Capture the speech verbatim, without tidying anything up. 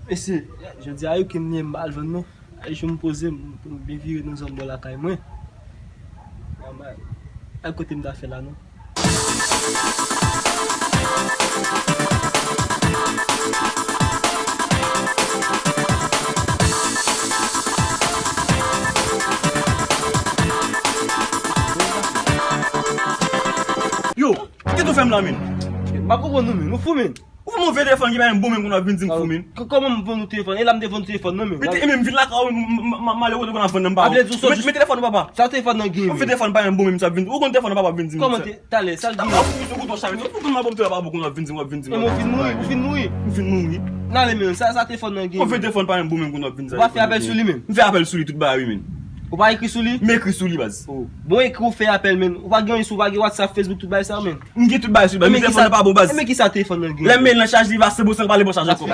Mesye, jodi a yo ke m ye m pa al vann non. Ay, jou m poze m pou m byen vire nan zòn bò lakay mwen. Nòmal. Ay, kote m ta fè la non. Yo, kite tou fè m la, men. M pa konprann nou, men. Nou fou, men. Ou fè m ouvè telefòn ki pa menm bon menm kounye a w ap vin di m fou, men. K- Kòman m vann ou telefòn? E la m te vann ou telefòn non, men. Mete, e menm vin lakay ou, m- m- m- m ale kote kounye a vann nan ba ou. Mete telefòn nan papa. Sa telefòn nan gen. Ou fè telefòn pa menm bon menm, sa vin. Ou konn telefòn nan papa vin di m. Kòman te, talè, sa l gen? Ou fè telefòn pa menm bon kounye a vin di m, w ap vin di m. E men ou fin mouri, ou fin mouri. M fin mouri. N ale, men, sa, sa telefòn nan gen. Ou fè telefòn pa menm bon menm kounye a vin di m. Ou pa fè apèl sou li menm. M fè apèl sou li tout bagay, wi, men. Ou pa ekri sou li? M ekri sou li, baz. Oh. Bon, ekri ou fè apèl, men. Ou pa gen anyen sou, ou pa gen WhatsApp, Facebook, tout bagay sa, men. M gen tout bagay sou li, baz. Men telefòn nan pa bon, baz. Men kisa telefòn nan gen? Lè m mete l nan chaj, li pa se bon san pale bon chaj ankò.